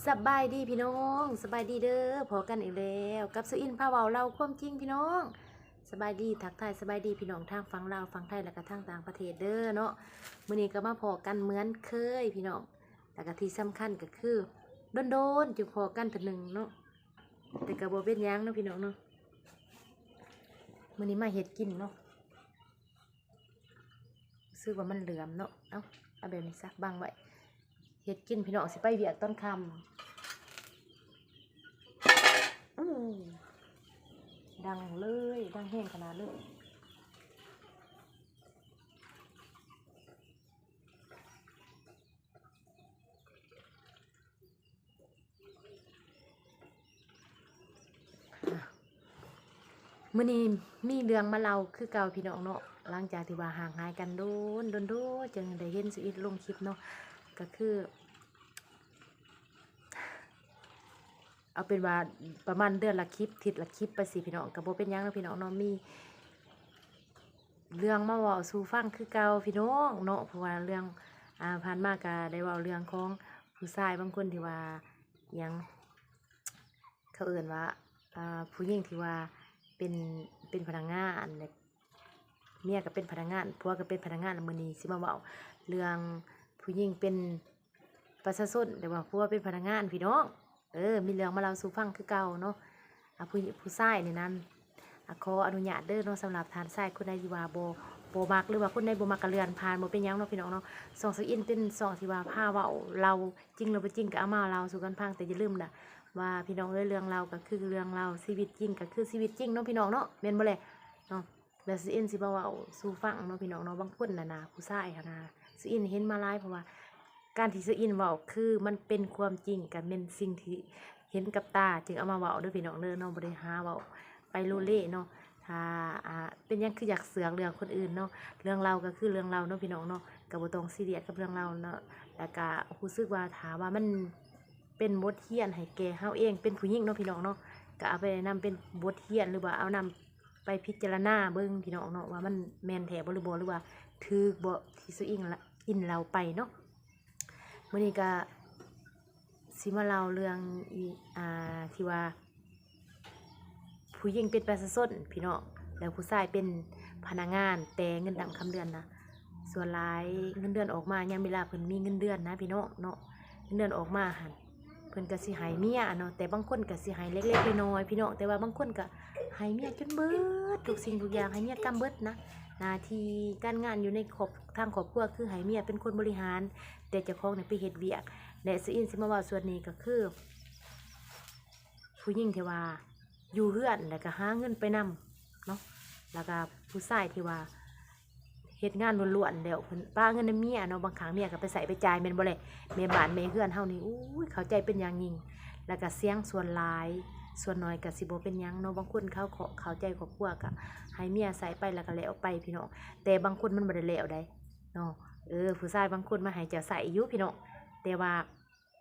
ສະບາຍດີພີ່ນ້ອງ ສະບາຍດີເດີ ພໍ້ກັນອີກແລ້ວກັບສຸອິນພາເວົ້າເລົ່າຄວາມຈິງພີ່ນ້ອງ. ສະບາຍດີ ທັກທາຍສະບາຍດີພີ່ນ້ອງທາງຝັ່ງລາວ ຝັ່ງໄທ ແລະກະທາງຕ່າງປະເທດເດີເນາະ. ມື້ນີ້ກໍມາພໍ້ກັນເໝືອນເຄີຍພີ່ນ້ອງ ແລະກະທີ່ສຳຄັນກໍຄືດົນໆຈຶ່ງພໍ້ກັນເທື່ອໜຶ່ງເນາະ ແຕ່ກໍບໍ່ເປັນຫຍັງເນາະພີ່ນ້ອງເນາະ. ມື້ນີ້ມາເຮັດກິນເນາະ. ຮູ້ສຶກວ່າມັນເຫຼືອມເນາະ ເອົາ ເອົາແບບນີ້ຊະ ບັງໄວ້ ເຮັດກິນພີ່ນ້ອງ ຊິໄປວຽກຕອນຄ່ຳ. ອື ດັງເລີຍ ດັງແຮງຂະໜາດເລີຍ. ມື້ນີ້ມີເລື່ອງມາເລົ່າຄືເກົ່າພີ່ນ້ອງເນາະ ຫຼັງຈາກທີ່ວ່າຫ່າງຫາຍກັນດົນ ດົນໆ ຈຶ່ງໄດ້ເຫັນສຸອິດລົງຄລິບເນາະ ກໍຄື ເອົາເປັນວ່າປະມານເດືອນລະຄລິບ ທິດລະຄລິບໄປຊີ້ພີ່ນ້ອງ ກໍບໍ່ເປັນຫຍັງເນາະພີ່ນ້ອງເນາະ. ມີເລື່ອງມາເວົ້າສູ່ຟັງຄືເກົ່າພີ່ນ້ອງເນາະ ເພາະວ່າເລື່ອງ ອ່າ ຜ່ານມາກໍໄດ້ເວົ້າເລື່ອງຂອງຜູ້ຊາຍບາງຄົນທີ່ວ່າ ຫຍັງ ເຂົາເອີ້ນວ່າ ອ່າ ຜູ້ຍິງທີ່ວ່າເປັນ ເປັນພະນັກງານ ແລະ ເມຍກໍເປັນພະນັກງານ ຜົວກໍເປັນພະນັກງານ. ແລ້ວມື້ນີ້ຊິມາເວົ້າເລື່ອງຜູ້ຍິງເປັນປະຊາຊົນ ແຕ່ວ່າຜົວເປັນພະນັກງານພີ່ນ້ອງ. ເອີ ມີເລື່ອງມາເລົ່າສູ່ຟັງຄືເກົ່າເນາະ. ອ່າ ຜູ້ ຜູ້ຊາຍນີ້ນັ້ນ ອ່າ ຂໍອະນຸຍາດເດີເນາະ ສຳລັບທ່ານຊາຍຄົນໃດທີ່ວ່າບໍ່ ບໍ່ມັກ ຫຼືວ່າຄົນໃດບໍ່ມັກກໍເລື່ອນຜ່ານ ບໍ່ເປັນຫຍັງເນາະພີ່ນ້ອງເນາະ. ຊ່ອງສາວອິນເປັນຊ່ອງທີ່ວ່າພາເວົ້າເລົ່າ ຈິງຫຼືບໍ່ຈິງກໍເອົາມາເລົ່າສູ່ກັນຟັງ ແຕ່ຢ່າລືມນະວ່າພີ່ນ້ອງເອີຍ ເລື່ອງເລົ່າກໍຄືເລື່ອງເລົ່າ ຊີວິດຈິງກໍຄືຊີວິດຈິງເນາະພີ່ນ້ອງເນາະ ແມ່ນບໍ່ແລະເນາະ. ແລ້ວສາວອິນຊິມາເວົ້າສູ່ຟັງເນາະພີ່ນ້ອງເນາະ. ບາງຄົນນະນະ ຜູ້ຊາຍຫັ້ນນະ ສາວອິນເຫັນມາຫຼາຍ ເພາະວ່າການທີ່ສາວອິນເວົ້າຄືມັນເປັນຄວາມຈິງ ກໍແມ່ນສິ່ງທີ່ເຫັນກັບຕາ ຈຶ່ງເອົາມາເວົ້າເດີພີ່ນ້ອງເດີເນາະ ບໍ່ໄດ້ຫາເວົ້າໄປໂລເລເນາະ. ຖ້າ ອ່າ ເປັນຫຍັງຄືຢາກເຊື່ອເລື່ອງຄົນອື່ນເນາະ ເລື່ອງເລົ່າກໍຄືເລື່ອງເລົ່າເນາະພີ່ນ້ອງເນາະ ກໍບໍ່ຕ້ອງຊີຣຽສກັບເລື່ອງເລົ່າເນາະ. ແລ້ວກໍຮູ້ສຶກວ່າຖ້າວ່າມັນເປັນບົດຮຽນໃຫ້ແກ່ເຮົາເອງ ເປັນຜູ້ຍິງເນາະພີ່ນ້ອງເນາະ ກໍເອົາໄປນຳເປັນບົດຮຽນ ຫຼືວ່າເອົານຳໄປພິຈາລະນາເບິ່ງພີ່ນ້ອງເນາະ ວ່າມັນແມ່ນແທ້ບໍ່ ຫຼືບໍ່ ຫຼືວ່າຖືກບໍ່ ທີ່ສາວອິນລະ ອິນເລົ່າໄປເນາະ. ມື້ນີ້ກໍ ຊິມາເລົ່າເລື່ອງອີ ອ່າ ທີ່ວ່າຜູ້ຍິງເປັນປະຊາຊົນພີ່ນ້ອງ ແລ້ວຜູ້ຊາຍເປັນພະນັກງານ ແຕ່ເງິນດຳຄຳເດືອນນະ ສ່ວນຫຼາຍເງິນເດືອນອອກມາ ຍາມເວລາເພິ່ນມີເງິນເດືອນນະພີ່ນ້ອງເນາະ ເງິນເດືອນອອກມາຫັ້ນ ເພິ່ນກໍຊິໃຫ້ເມຍເນາະ. ແຕ່ບາງຄົນກໍຊິໃຫ້ເລັກໆນ້ອຍໆພີ່ນ້ອງ ແຕ່ວ່າບາງຄົນກໍໃຫ້ເມຍຈົນເບິດທຸກສິ່ງທຸກຢ່າງ ໃຫ້ເມຍກຳເບິດນະ. ໜ້າທີ່ການງານຢູ່ໃນຄອບ ທາງຄອບຄົວຄືໃຫ້ເມຍເປັນຄົນບໍລິຫານ ແຕ່ເຈົ້າຂອງນີ້ໄປເຮັດວຽກ. ແລະ ສາວອິນຊິມາເວົ້າສ່ວນນີ້ກໍຄື ຜູ້ຍິງທີ່ວ່າຢູ່ເຮືອນ ແລ້ວກໍຫາເງິນໄປນຳເນາະ ແລ້ວກໍຜູ້ຊາຍທີ່ວ່າເຮັດງານລ້ວນໆ ແລ້ວເພິ່ນປະເງິນໃຫ້ເມຍເນາະ. ບາງຄັ້ງເມຍກໍໄປໃຊ້ໄປຈ່າຍແມ່ນບໍ່ແລະ ແມ່ບ້ານແມ່ເຮືອນເຮົານີ້ ໂອ້ຍ ເຂົ້າໃຈເປັນຢ່າງຍິ່ງ ແລ້ວກໍສຽງສ່ວນຫຼາຍ ສ່ວນໜ້ອຍກໍຊິບໍ່ເປັນຫຍັງເນາະ. ບາງຄົນເຂົາເຄາະ ເຂົ້າໃຈຄອບຄົວ ກໍໃຫ້ເມຍໃຊ້ໄປ ແລ້ວກໍແລ້ວໄປພີ່ນ້ອງ. ແຕ່ບາງຄົນມັນບໍ່ໄດ້ແລ້ວໃດ ເນາະ ເອີ ຜູ້ຊາຍບາງຄົນມາໃຫ້ເຈົ້າໃຊ້ຢູ່ພີ່ນ້ອງ ແຕ່ວ່າ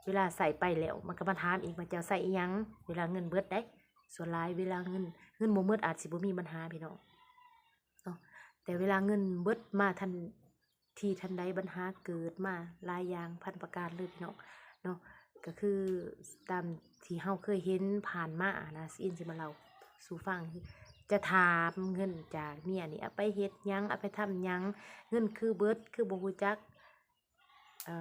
ເວລາໃຊ້ໄປແລ້ວ ມັນກໍມາຖາມອີກວ່າເຈົ້າໃຊ້ອີ່ຫຍັງ ເວລາເງິນເບິດໃດ. ສ່ວນຫຼາຍເວລາເງິນ ເງິນບໍ່ໝົດອາດຊິບໍ່ມີບັນຫາພີ່ນ້ອງເນາະ ແຕ່ເວລາເງິນເບິດມາທັນທີທັນໃດ ບັນຫາເກີດມາຫຼາຍຢ່າງພັນປະການເລີຍພີ່ນ້ອງເນາະ. ກໍຄືຕາມທີ່ເຮົາເຄີຍເຫັນຜ່ານມານະ ຊິອິນຊິມາເລົ່າສູ່ຟັງ ຈະຖາມເງິນຈາກເມຍນີ້ ເອົາໄປເຮັດຫຍັງ ເອົາໄປທຳຫຍັງ ເງິນຄືເບິດ ຄືບໍ່ຮູ້ຈັກ ເອີ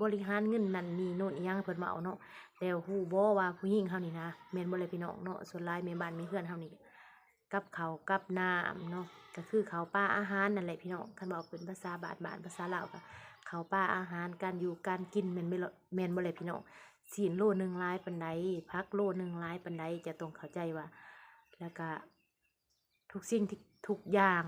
ບໍລິຫານເງິນນັ້ນນີ້ໂນ້ນອີ່ຫຍັງ ເພິ່ນເວົ້າເນາະ. ແລ້ວຮູ້ບໍ່ວ່າຜູ້ຍິງເຮົານີ້ນະ ແມ່ນບໍ່ແລະພີ່ນ້ອງເນາະ ສ່ວນຫຼາຍແມ່ບ້ານແມ່ເຮືອນເຮົານີ້ ກັບເຂົ້າກັບນ້ຳເນາະ ກໍຄືເຂົ້າປາອາຫານນັ້ນແຫຼະພີ່ນ້ອງ. ຄັນເວົ້າເປັນພາສາບ້ານໆ ພາສາລາວ ກໍເຂົ້າປາອາຫານ ການຢູ່ການກິນ ແມ່ນ ແມ່ນບໍ່ແລະພີ່ນ້ອງ. ຊີ້ນໂລໜຶ່ງຫຼາຍປານໃດ ຜັກໂລໜຶ່ງຫຼາຍປານໃດ ເຈົ້າຕ້ອງເຂົ້າໃຈວ່າ ແລ້ວກະ ທຸກສິ່ງທີ່ ທຸກຢ່າງ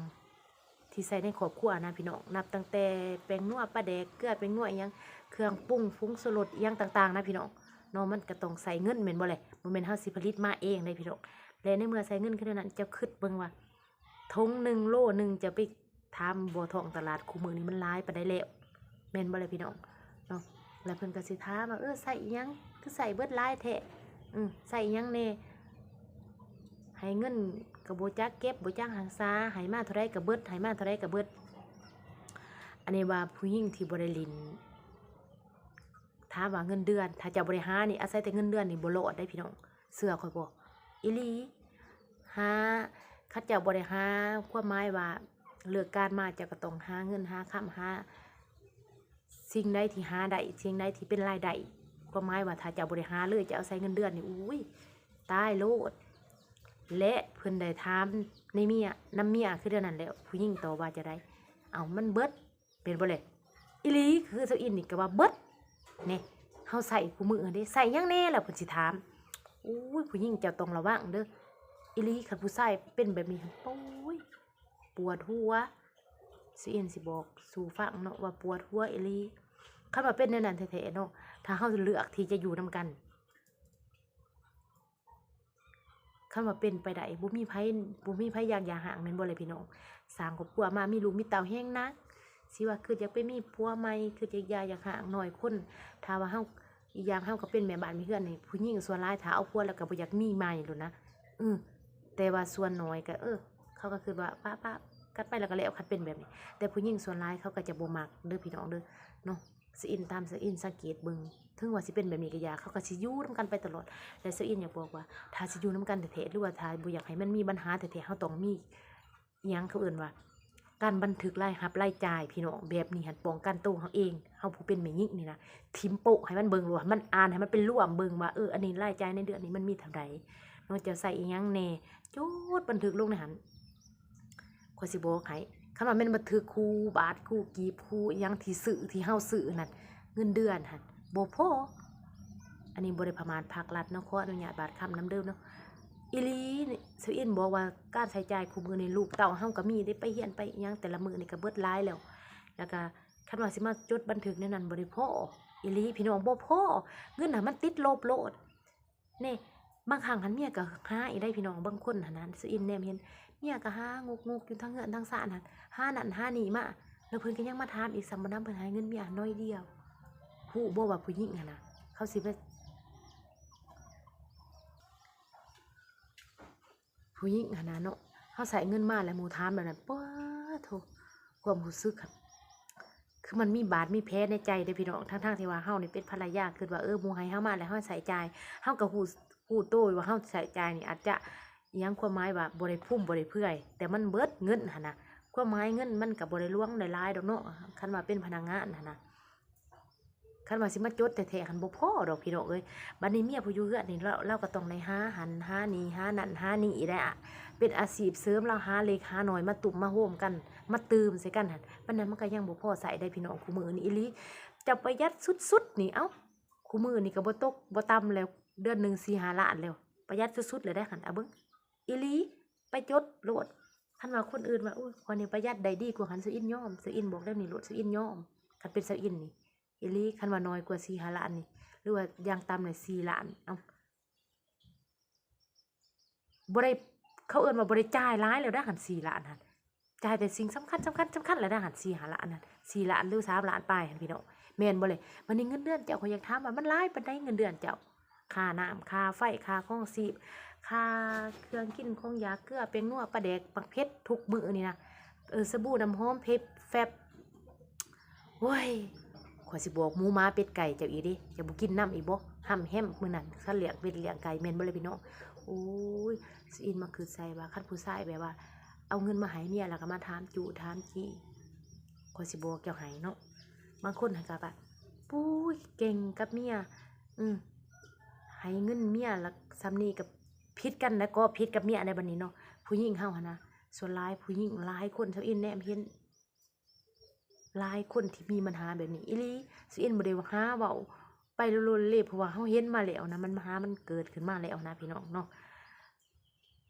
ທີ່ໃຊ້ໃນຄອບຄົວນະພີ່ນ້ອງ ນັບຕັ້ງແຕ່ແປ້ງນົວ ປາແດກ ເກືອ ແປ້ງນົວອີ່ຫຍັງ ເຄື່ອງປຸງ ຜົງຊູລົດອີ່ຫຍັງຕ່າງໆນະພີ່ນ້ອງເນາະ ມັນກໍຕ້ອງໃຊ້ເງິນແມ່ນບໍ່ແລະ ບໍ່ແມ່ນເຮົາຊິຜະລິດມາເອງໃດ໋ພີ່ນ້ອງ. ແລະ ໃນເມື່ອໃຊ້ເງິນຂະໜາດນັ້ນ ເຈົ້າຄິດເບິ່ງວ່າ ຖົງໜຶ່ງ ໂລໜຶ່ງ ເຈົ້າໄປຖາມບໍ່ທ້ອງຕະຫຼາດຄູ່ມື້ນີ້ມັນຫຼາຍປານໃດແລ້ວ ແມ່ນບໍ່ແລະພີ່ນ້ອງເນາະ. ແລ້ວເພິ່ນກໍຊິຖາມວ່າ ເອີ ໃຊ້ອີ່ຫຍັງ ຄືໃຊ້ເບິດຫຼາຍແທ້ ອື ໃຊ້ອີ່ຫຍັງແດ່ ໃຫ້ເງິນກໍບໍ່ຈັກເກັບ ບໍ່ຈັກຮັກສາ ໃຫ້ມາເທົ່າໃດກໍເບິດ ໃຫ້ມາເທົ່າໃດກໍເບິດ. ອັນນີ້ວ່າຜູ້ຍິງທີ່ບໍ່ໄດ້ຫຼິ້ນ ຖາມວ່າເງິນເດືອນ ຖ້າເຈົ້າບໍ່ໄດ້ຫານີ້ ອາໄສແຕ່ເງິນເດືອນນີ້ບໍ່ລອດໄດ໋ພີ່ນ້ອງ ເຊື່ອຂ້ອຍບໍ່? ອີ່ຫຼີ. ຫາ ຄັນເຈົ້າບໍ່ໄດ້ຫາ ຄວາມໝາຍວ່າເລີກການມາ ເຈົ້າກໍຕ້ອງຫາເງິນຫາຄຳ ຫາສິ່ງໃດທີ່ຫາໄດ້ ສິ່ງໃດທີ່ເປັນລາຍໄດ້ ຄວາມໝາຍວ່າຖ້າເຈົ້າບໍ່ໄດ້ຫາເລີຍ ເຈົ້າອາໄສເງິນເດືອນນີ້ ໂອ້ຍ ຕາຍໂລດ. ແລະ ເພິ່ນໄດ້ຖາມໃນເມຍ ນຳເມຍ ຄືແນວນັ້ນແຫຼະ ຜູ້ຍິງຕອບວ່າຈັ່ງໃດ? ເອົ້າ ມັນເບິດ ແມ່ນບໍ່ແຫຼະ? ອີ່ຫຼີ ຄືຊາວອິນນີ້ກໍວ່າເບິດ ນີ້ ເຮົາໃຊ້ຄູ່ມື້ຫັ້ນເດ້ ໃຊ້ຫຍັງແດ່ລະເພິ່ນຊິຖາມ. ໂອ້ຍ ຜູ້ຍິງເຈົ້າຕ້ອງລະວັງເດີ້ ອີ່ຫຼີ. ຄັນຜູ້ຊາຍເປັນແບບນີ້ ໂອ້ຍ ປວດຫົວ. ຊາວອິນຊິບອກສູ່ຟັງເນາະວ່າປວດຫົວອີ່ຫຼີ ຄັນວ່າເປັນແນວນັ້ນແທ້ໆເນາະ. ຖ້າເຮົາເລືອກທີ່ຈະຢູ່ນຳກັນ ຄັນວ່າເປັນໄປໄດ້ ບໍ່ມີໃຜ ບໍ່ມີໃຜຢາກຢ່າຮ້າງ ແມ່ນບໍ່ແຫຼະພີ່ນ້ອງ? ສ້າງຄອບຄົວມາ ມີລູກມີເຕົ້າແຮງໜັກ ຊິວ່າຄິດຢາກໄປມີຜົວໃໝ່ ຄິດຢາກຢ່າ ຢາກຮ້າງນ້ອຍຄົນ. ຖ້າວ່າເຮົາ ອີກຢ່າງເຮົາກໍເປັນແມ່ບ້ານແມ່ເຮືອນນີ້ ຜູ້ຍິງສ່ວນຫຼາຍຖ້າເອົາຜົວແລ້ວກໍບໍ່ຢາກມີໃໝ່ໂລດນະ. ເອີ ແຕ່ວ່າສ່ວນໜ້ອຍກໍ ເອີ ເຂົາກໍຄິດວ່າ ປະ ປະກັນໄປແລ້ວກໍແລ້ວ ຄັນເປັນແບບນີ້. ແຕ່ຜູ້ຍິງສ່ວນຫຼາຍເຂົາກໍຈະບໍ່ມັກເດີ້ພີ່ນ້ອງເດີ້ ເນາະ. ຊາວອິນ ຕາມຊາວອິນສັງເກດເບິ່ງ ເຖິງວ່າຊິເປັນແບບນີ້ກໍຢ່າ ເຂົາກໍຊິຢູ່ນຳກັນໄປຕະຫຼອດ. ແລະ ຊາວອິນຢາກບອກວ່າ ຖ້າຊິຢູ່ນຳກັນແທ້ໆ ຫຼືວ່າຖ້າບໍ່ຢາກໃຫ້ມັນມີບັນຫາແທ້ໆ ເຮົາຕ້ອງມີ ອີ່ຫຍັງເຂົາເອີ້ນວ່າ ການບັນທຶກລາຍຮັບລາຍຈ່າຍພີ່ນ້ອງ. ແບບນີ້ຫັ້ນປ້ອງກັນໂຕເຮົາເອງ ເຮົາຜູ້ເປັນແມ່ຍິງນີ້ນະ ຖິ້ມໂປະໃຫ້ມັນເບິ່ງໂລດ ໃຫ້ມັນອ່ານ ໃຫ້ມັນໄປລວມເບິ່ງວ່າ ເອີ ອັນນີ້ລາຍຈ່າຍໃນເດືອນນີ້ມັນມີເທົ່າໃດເນາະ ເຈົ້າໃຊ້ອີ່ຫຍັງແດ່ ຈົດບັນທຶກລົງໃນຫັ້ນ. ຂ້ອຍຊິບອກໃຫ້ ຄັນວ່າແມ່ນບັນທຶກຄູ່ບາດຄູ່ກີບຄູ່ອີ່ຫຍັງທີ່ຊື້ ທີ່ເຮົາຊື້ນັ້ນ ເງິນເດືອນຫັ້ນບໍ່ພໍ. ອັນນີ້ບໍ່ໄດ້ປະມາດພາກລັດເນາະ ຂໍອະນຸຍາດບາດຄຳນຳເດີເນາະ. ອີ່ຫຼີ ຊາວອິນບອກວ່າການໃຊ້ຈ່າຍຄູ່ມື້ນີ້ ລູກເຕົ້າເຮົາກໍມີເດ້ ໄປຮຽນໄປອີ່ຫຍັງ ແຕ່ລະມື້ນີ້ກໍເບິດຫຼາຍແລ້ວ. ແລ້ວກໍຄັນວ່າຊິມາຈົດບັນທຶກແນວນັ້ນບໍ່ໄດ້ພໍ ອີ່ຫຼີພີ່ນ້ອງ ບໍ່ພໍ. ເງິນຫັ້ນມັນຕິດລົບໂລດ. ນີ້ ບາງຄັ້ງຫັ້ນເມຍກໍຫາອີກໄດ໋ພີ່ນ້ອງ ບາງຄົນຫັ້ນນະ ຊາວອິນແນມເຫັນ ເມຍກໍຫາງຸກໆຢູ່ທັງເຮືອນທັງຊານຫັ້ນ ຫານັ້ນຫານີ້ມາ ແລ້ວເພິ່ນກໍຍັງມາຖາມອີກຊ້ຳບໍ່ນຳ ເພິ່ນໃຫ້ເງິນເມຍໜ້ອຍດຽວ. ຮູ້ບໍ່ວ່າຜູ້ຍິງຫັ້ນນະ ເຂົາຊິໄປ ຜູ້ຍິງຫັ້ນນະເນາະ ເຮົາໃຊ້ເງິນມາແລ້ວໝູ່ຖາມແບບນັ້ນ ປາໂທ້ ຄວາມຮູ້ສຶກຫັ້ນ ຄືມັນມີບາດມີແຜໃນໃຈເດ້ພີ່ນ້ອງ. ທັງໆທີ່ວ່າເຮົານີ້ເປັນພັນລະຍາ ຄິດວ່າ ເອີ ໝູ່ໃຫ້ເຮົາມາແລ້ວເຮົາໃຊ້ຈ່າຍ ເຮົາກໍຮູ້ ຮູ້ໂຕຢູ່ວ່າເຮົາໃຊ້ຈ່າຍນີ້ອາດຈະ ອີ່ຫຍັງ ຄວາມໝາຍວ່າບໍ່ໄດ້ຟຸມບໍ່ໄດ້ເຟືອຍ ແຕ່ມັນເບິດເງິນຫັ້ນນະ. ຄວາມໝາຍເງິນມັນກໍບໍ່ໄດ້ຫຼວງໄດ້ຫຼາຍດອກເນາະ ຄັນວ່າເປັນພະນັກງານຫັ້ນນະ. ຄັນວ່າຊິມາຈົດແທ້ໆຫັ້ນບໍ່ພໍດອກພີ່ນ້ອງເອີຍ. ບັດນີ້ເມຍຜູ້ຢູ່ເຮືອນນີ້ ລາວ ລາວກໍຕ້ອງໄດ້ຫາຫັ້ນຫານີ້ ຫານັ້ນຫານີ້ໄດ້ອະ ເປັນອາຊີບເສີມ ລາວຫາເລັກຫານ້ອຍມາຕຸ້ມມາໂຮມກັນ ມາຕື່ມໃສ່ກັນຫັ້ນ ປານນັ້ນມັນກໍຍັງບໍ່ພໍໃຊ້ໄດ໋ພີ່ນ້ອງ. ຄູ່ມື້ນີ້ອີ່ຫຼີ ເຈົ້າປະຢັດສຸດໆນີ້ ເອົ້າ ຄູ່ມື້ນີ້ກໍບໍ່ຕົກບໍ່ຕ່ຳແລ້ວ ເດືອນໜຶ່ງສີ່ຫ້າລ້ານແລ້ວ ປະຢັດສຸດໆເລີຍໄດ໋ຫັ້ນ. ອາເບິ່ງ ອີ່ຫຼີ ໄປຈົດໂລດ. ຄັນວ່າຄົນອື່ນວ່າ ໂອ້ຍ ຂ້ອຍນີ້ປະຢັດໄດ້ດີກວ່າຫັ້ນ ຊາວອິນຍອມ ຊາວອິນບອກແນວນີ້ໂລດ ຊາວອິນຍອມ. ຄັນເປັນຊາວອິນນີ້ ອີ່ຫຼີ ຄັນວ່າໜ້ອຍກວ່າສີ່ຫ້າລ້ານນີ້ ຫຼືວ່າຢ່າງຕ່ຳນີ້ສີ່ລ້ານ ເອົ້າ ບໍ່ໄດ້ ເຂົາເອີ້ນວ່າບໍ່ໄດ້ຈ່າຍຫຼາຍແລ້ວນະ ຫັ້ນສີ່ລ້ານຫັ້ນ ຈ່າຍແຕ່ສິ່ງສຳຄັນ ສຳຄັນ ສຳຄັນແລ້ວນະ ຫັ້ນສີ່ຫ້າລ້ານຫັ້ນ ສີ່ລ້ານ ຫຼື ສາມລ້ານປາຍຫັ້ນ ພີ່ນ້ອງ ແມ່ນບໍ່ເລີຍ? ບັດນີ້ເງິນເດືອນເຈົ້າ ຂ້ອຍຢາກຖາມວ່າມັນຫຼາຍປານໃດເງິນເດືອນເຈົ້າ? ຄ່ານ້ຳ ຄ່າໄຟ ຄ່າຄອງຊີບ ຄ່າເຄື່ອງກິນຂອງຢາກ ເກືອ ແປ້ງນົວ ປາແດກ ໝາກເຜັດ ທຸກມື້ນີ້ນະ ເອີ ສະບູ ນ້ຳຫອມ ເພັບ ແຟັບ ໂອ້ຍ ຂ້ອຍຊິບອກໝູ ໝາ ເປັດ ໄກ່ ເຈົ້າອີກເດ້ ເຈົ້າບໍ່ກິນນຳອີກບໍ່? ຫ້ຳແຮມມື້ນັ້ນ ສັດລ້ຽງເປັດລ້ຽງໄກ່ ແມ່ນບໍ່ລະພີ່ນ້ອງ? ໂອ້ຍ ຊາວອິນມາຄິດໃສ່ວ່າ ຄັນຜູ້ຊາຍແບບວ່າ ເອົາເງິນມາໃຫ້ເມຍ ແລ້ວກໍມາຖາມຈູ້ຖາມຈີ້ ຂ້ອຍຊິບອກເຈົ້າໃຫ້ເນາະ ບາງຄົນຫັ້ນກໍວ່າ ປຸ້ຍ ເກັ່ງກັບເມຍ ອື ໃຫ້ເງິນເມຍລະສ່ຳນີ້ ກໍຜິດກັນແລ້ວ ກໍຜິດກັບເມຍໃນບັດນີ້ເນາະ. ຜູ້ຍິງເຮົາຫັ້ນນະ ສ່ວນຫຼາຍຜູ້ຍິງຫຼາຍຄົນ ຊາວອິນແນມເຫັນ ຫຼາຍຄົນທີ່ມີບັນຫາແບບນີ້ອີ່ຫຼີ. ຊາວອິນບໍ່ໄດ້ຫາເວົ້າໄປໂລເລ ເພາະວ່າເຮົາເຫັນມາແລ້ວນະ ບັນຫາມັນເກີດຂຶ້ນມາແລ້ວນະ ພີ່ນ້ອງເນາະ.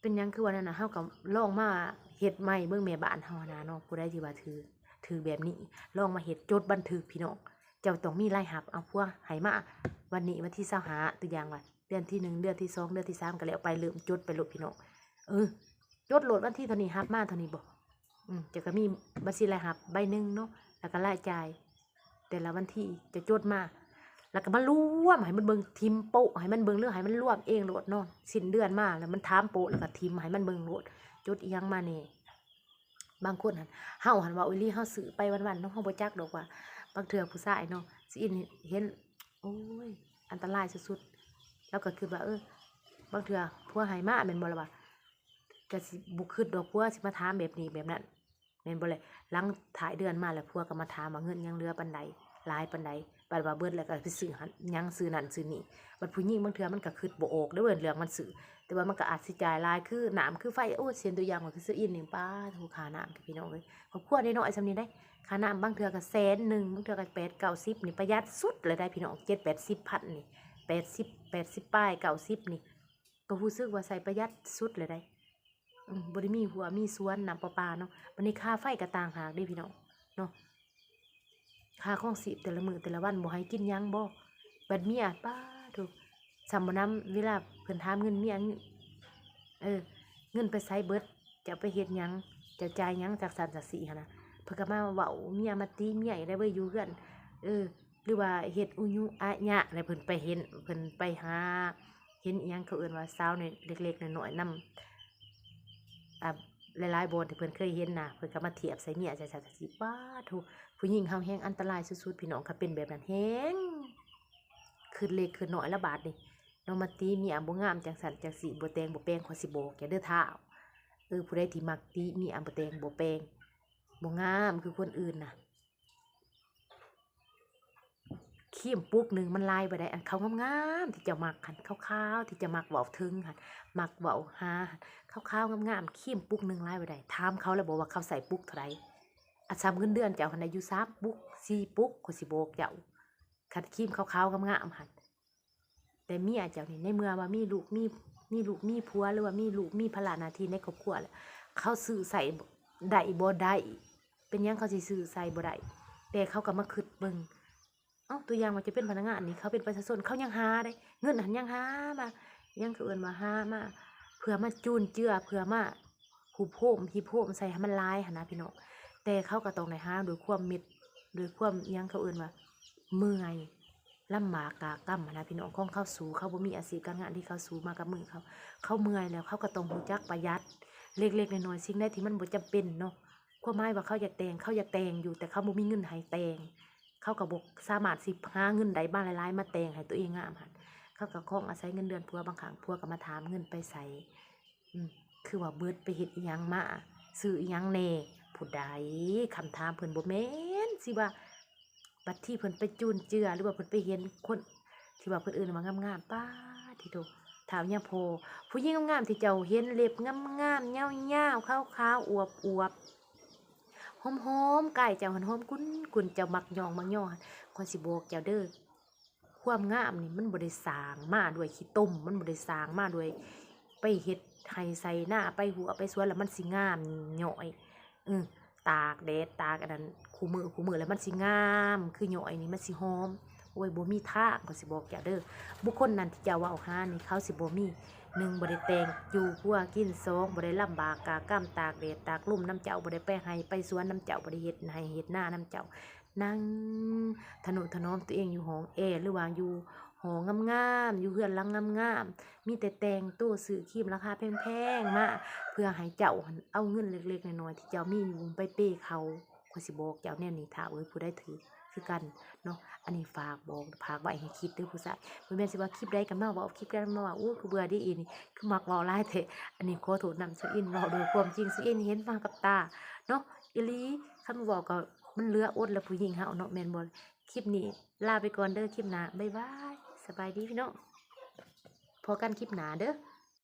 ເປັນຫຍັງຄືວ່ານັ້ນນະ ເຮົາກໍລອງມາເຮັດໃໝ່ເບິ່ງ ແມ່ບ້ານເຮົາຫັ້ນນະເນາະ ຜູ້ໃດທີ່ວ່າຖືກ ຖືກແບບນີ້ ລອງມາເຮັດ ຈົດບັນທຶກ ພີ່ນ້ອງ ເຈົ້າຕ້ອງມີລາຍຮັບ ເອົາ ຜົວໃຫ້ມາ ວັນນີ້ວັນທີຊາວຫ້າ ຕົວຢ່າງວ່າ ເດືອນທີໜຶ່ງ ເດືອນທີສອງ ເດືອນທີສາມ ກໍແລ້ວໄປ ເລີ່ມຈົດໄປໂລດ ພີ່ນ້ອງ ເອີ ຈົດໂລດ ວັນທີເທົ່ານີ້ຮັບມາເທົ່ານີ້ບໍ່ ອື ເຈົ້າກໍມີບັນຊີລາຍຮັບໃບໜຶ່ງເນາະ ແລ້ວກໍລາຍຈ່າຍ ແຕ່ລະວັນທີເຈົ້າຈົດມາ ແລ້ວກໍມາລວມໃຫ້ມັນເບິ່ງ ຖິ້ມໂປະໃຫ້ມັນເບິ່ງ ຫຼືໃຫ້ມັນລວມເອງໂລດເນາະ. ສິ້ນເດືອນມາແລ້ວມັນຖາມໂປະ ແລ້ວກໍຖິ້ມໃຫ້ມັນເບິ່ງໂລດ ຈົດອີ່ຫຍັງມາແດ່. ບາງຄົນຫັ້ນ ເຮົາຫັ້ນເວົ້າອີ່ຫຼີ ເຮົາຊື້ໄປວັນໆເນາະ ເຮົາບໍ່ຈັກດອກວ່າ ບາງເທື່ອຜູ້ຊາຍເນາະ ຊິເຫັນ ເຫັນ ໂອ້ຍ ອັນຕະລາຍສຸດໆ. ລາວກໍຄິດວ່າ ເອີ ບາງເທື່ອຜົວໃຫ້ມາແມ່ນບໍ່ລະວ່າ ກໍຊິບໍ່ຄິດດອກ ຜົວຊິມາຖາມແບບນີ້ແບບນັ້ນ ແມ່ນບໍ່ແຫຼະ. ຫຼັງທ້າຍເດືອນມາແລ້ວ ຜົວກໍມາຖາມວ່າເງິນຍັງເຫຼືອປານໃດ ຫຼາຍປານໃດ ບັດວ່າເບິດແລ້ວກໍໄປຊື້ຫັ້ນ ຫຍັງ ຊື້ນັ້ນຊື້ນີ້. ບັດຜູ້ຍິງບາງເທື່ອມັນກໍຄິດບໍ່ອອກເດີ້ເວີ້ຍ ເລື່ອງມັນຊື້ ແຕ່ວ່າມັນກໍອາດຊິຈ່າຍຫຼາຍ ຄືນ້ຳຄືໄຟ. ໂອ້ ເຊັ່ນຕົວຢ່າງວ່າຄືຊາວອິນນີ້ ປາໂທ້ ຄ່ານ້ຳ ພີ່ນ້ອງເອີຍ ຄອບຄົວນ້ອຍໆສ່ຳນີ້ເດ້ ຄ່ານ້ຳບາງເທື່ອກໍແສນໜຶ່ງ ບາງເທື່ອກໍແປດເກົ້າສິບນີ້ ປະຢັດສຸດເລີຍໄດ໋ພີ່ນ້ອງ ເຈັດແປດສິບພັນນີ້ ແປດສິບ ແປດສິບປາຍ ເກົ້າສິບນີ້ ກໍຮູ້ສຶກວ່າໃຊ້ປະຢັດສຸດເລີຍໄດ໋. ອືມ ບໍ່ໄດ້ມີຮົ້ວມີສວນ ນ້ຳປະປາເນາະ. ບັດນີ້ຄ່າໄຟກໍຕ່າງຫາກເດ້ພີ່ນ້ອງເນາະ ຄ່າຄອງຊີບແຕ່ລະມື້ແຕ່ລະວັນ ບໍ່ໃຫ້ກິນຫຍັງບໍ? ບັດເມຍ ປາໂທ້ ສ່ຳບໍ່ນຳ ເວລາເພິ່ນຖາມເງິນເມຍ ເອີ ເງິນໄປໃສເບິດ ເຈົ້າໄປເຮັດຫຍັງ ເຈົ້າຈ່າຍຫຍັງ ຈັ່ງຊັ້ນຈັ່ງຊີ້ຫັ້ນນະ. ເພິ່ນກໍມາເວົ້າເມຍ ມາຕິເມຍອີກໄດ໋ເວີຍ ຢູ່ເຮືອນ ເອີ ຫຼືວ່າເຮັດອຸຍຸອະຍະ ແລ້ວເພິ່ນໄປເຫັນ ເພິ່ນໄປຫາເຫັນອີ່ຫຍັງ ເຂົາເອີ້ນວ່າສາວນ້ອຍເລັກໆນ້ອຍໆນຳ ອາ ຫຼາຍໆບ່ອນທີ່ເພິ່ນເຄີຍເຫັນນະ ເພິ່ນກໍມາທຽບໃສ່ເມຍ ຈັ່ງຊັ້ນຈັ່ງຊີ້. ປາໂທ້ ຜູ້ຍິງເຮົາແຮ່ງອັນຕະລາຍສຸດໆ ພີ່ນ້ອງ ຄັນເປັນແບບນັ້ນ ແຮ່ງຄິດເລັກຄິດນ້ອຍລະບາດນີ້ເນາະ ມາຕິເມຍ ບໍ່ງາມ ຈັ່ງຊັ້ນຈັ່ງຊີ້ ບໍ່ແຕ່ງບໍ່ແປງ ຂ້ອຍຊິບອກເຈົ້າເດີ້ທ້າວ ເອີ ຜູ້ໃດທີ່ມັກຕິເມຍ ບໍ່ແຕ່ງບໍ່ແປງ ບໍ່ງາມຄືຄົນອື່ນນະ. ຄຣີມປຸກໜຶ່ງມັນຫຼາຍບໍ່ໄດ້ ອັນຂາວງາມໆທີ່ເຈົ້າມັກຫັ້ນ ຂາວໆທີ່ເຈົ້າມັກເວົ້າເຖິງຫັ້ນ ມັກເວົ້າຫາຫັ້ນ ຂາວໆງາມໆ ຄຣີມປຸກໜຶ່ງຫຼາຍບໍ່ໄດ້. ຖາມເຂົາແລ້ວບໍວ່າເຂົາໃຊ້ປຸກເທົ່າໃດ? ອາ ສ່ຳເງິນເດືອນເຈົ້າຫັ້ນນະ ຢູ່ສາມປຸກ ສີ່ປຸກ ຂ້ອຍຊິບອກເຈົ້າ ຄັນຄຣີມຂາວໆງາມໆຫັ້ນ. ແຕ່ເມຍເຈົ້ານີ້ ໃນເມື່ອວ່າມີລູກ ມີ ມີລູກມີຜົວ ຫຼືວ່າມີລູກມີພາລະໜ້າທີ່ໃນຄອບຄົວແລ້ວ ເຂົາຊື້ໃຊ້ໄດ້ບໍ່ໄດ້? ເປັນຫຍັງເຂົາຊິຊື້ໃຊ້ບໍ່ໄດ້? ແຕ່ເຂົາກໍມາຄິດເບິ່ງ ເອົ້າ ຕົວຢ່າງວ່າຈະເປັນພະນັກງານນີ້ ເຂົາເປັນປະຊາຊົນ ເຂົາຍັງຫາເດ້ ເງິນຫັ້ນຍັງຫາມາ ຫຍັງເຂົາເອີ້ນວ່າຫາມາ ເພື່ອມາຈູນເຈືອ ເພື່ອມາຮຸບໂຮມ ຮິບໂຮມໃສ່ໃຫ້ມັນຫຼາຍຫັ້ນນະພີ່ນ້ອງ. ແຕ່ເຂົາກໍຕ້ອງໄດ້ຫາດ້ວຍຄວາມເມັດ ດ້ວຍຄວາມຫຍັງເຂົາເອີ້ນວ່າເມື່ອຍ ລຳບາກກາກຳຫັ້ນນະພີ່ນ້ອງ ຂອງເຂົາສູ້ ເຂົາບໍ່ມີອາຊີບການງານທີ່ເຂົາສູ້ມາກັບມືເຂົາ ເຂົາເມື່ອຍແລ້ວ ເຂົາກໍຕ້ອງຮູ້ຈັກປະຢັດເລັກໆນ້ອຍໆ ສິ່ງໃດທີ່ມັນບໍ່ຈຳເປັນເນາະ. ຄວາມໝາຍວ່າເຂົາຢາກແຕ່ງ ເຂົາຢາກແຕ່ງຢູ່ ແຕ່ເຂົາບໍ່ມີເງິນໃຫ້ແຕ່ງ ເຂົາກໍບໍ່ສາມາດຊິຫາເງິນໄດ້ມາຫຼາຍໆ ມາແຕ່ງໃຫ້ຕົວເອງງາມຫັ້ນ ເຂົາກໍຄອງອາໄສເງິນເດືອນຜົວ ບາງຄັ້ງຜົວກໍມາຖາມເງິນໄປໃສ ອືມ ຄືວ່າເບິດໄປເຮັດອີ່ຫຍັງມາ ຊື້ອີ່ຫຍັງແດ່ ຜູ້ໃດ ຄຳຖາມເພິ່ນບໍ່ແມ່ນຊິວ່າ ບັດທີເພິ່ນໄປຈູນເຈືອ ຫຼືວ່າເພິ່ນໄປເຫັນຄົນທີ່ວ່າເພິ່ນເອີ້ນວ່າງາມໆ ປາດທິໂທ ທ້າວຍາພໍ່ ຜູ້ຍິງງາມໆທີ່ເຈົ້າເຫັນ ເລັບງາມໆ ຍາວໆ ຂາວໆ ອວບໆ ຫອມໆ ກາຍເຈົ້າຫັ້ນຫອມກຸນໆ ເຈົ້າມັກຍ້ອງມັກຍໍ ຂ້ອຍຊິບອກເຈົ້າເດີ້ ຄວາມງາມນີ້ມັນບໍ່ໄດ້ສ້າງມາດ້ວຍຂີ້ຕົມ ມັນບໍ່ໄດ້ສ້າງມາດ້ວຍໄປເຮັດໄຮ່ໄຖນາ ໄປຮົ້ວໄປສວນ ແລ້ວມັນຊິງາມຍ້ອຍ ເອີ ຕາກແດດຕາກອັນນັ້ນຄູ່ມື້ຄູ່ມື້ ແລ້ວມັນຊິງາມຄືຍ້ອຍນີ້ ມັນຊິຫອມ. ໂອ້ຍ ບໍ່ມີທາງ ຂ້ອຍຊິບອກເຈົ້າເດີ້ ບຸກຄົນນັ້ນທີ່ເຈົ້າເວົ້າຫານີ້ ເຂົາຊິບໍ່ມີ ໜຶ່ງ ບໍ່ໄດ້ແຕ່ງຢູ່ຄົວກິນ ສອງ ບໍ່ໄດ້ລຳບາກກາກຳຕາກແດດຕາກລົມນຳເຈົ້າ ບໍ່ໄດ້ໄປໄຮ່ໄປສວນນຳເຈົ້າ ບໍ່ໄດ້ເຮັດໄຮ່ເຮັດນານຳເຈົ້າ ນັ່ງທະນຸຖະໜອມຕົວເອງຢູ່ຫ້ອງແອ ຫຼືວ່າຢູ່ຫໍງາມໆ ຢູ່ເຮືອນຫຼັງງາມໆ ມີແຕ່ແຕ່ງໂຕ ຊື້ຄຣີມລາຄາແພງໆມາ ເພື່ອໃຫ້ເຈົ້າຫັ້ນເອົາເງິນເລັກໆນ້ອຍໆທີ່ເຈົ້າມີຢູ່ໄປເປເຂົາ. ຂ້ອຍຊິບອກເຈົ້າແນວນີ້ ຖ້າເອີຍ ຜູ້ໃດຖືກຄືກັນເນາະ ອັນນີ້ຝາກບອກ ຝາກໄວ້ໃຫ້ຄິດເດີ້ຜູ້ຊາຍ ບໍ່ແມ່ນຊິວ່າຄລິບໃດກໍມາເວົ້າ ຄລິບໃດກໍມາເວົ້າ ໂອ້ຍ ຄືເບື່ອເດອີ່ນີ້ ຄືມັກເວົ້າຫຼາຍແທ້. ອັນນີ້ຂໍໂທດນຳ ຊາວອິນເວົ້າດ້ວຍຄວາມຈິງ ຊາວອິນເຫັນມາກັບຕາເນາະ ອີ່ຫຼີ ຄັນບໍ່ເວົ້າກໍມັນເຫຼືອອົດແລ້ວ ຜູ້ຍິງເຮົາເນາະ ແມ່ນບໍ່? ຄລິບນີ້ລາໄປກ່ອນເດີ້ ຄລິບໜ້າ ບາຍບາຍ ສະບາຍດີພີ່ນ້ອງ ພໍ້ກັນຄລິບໜ້າເດີ້.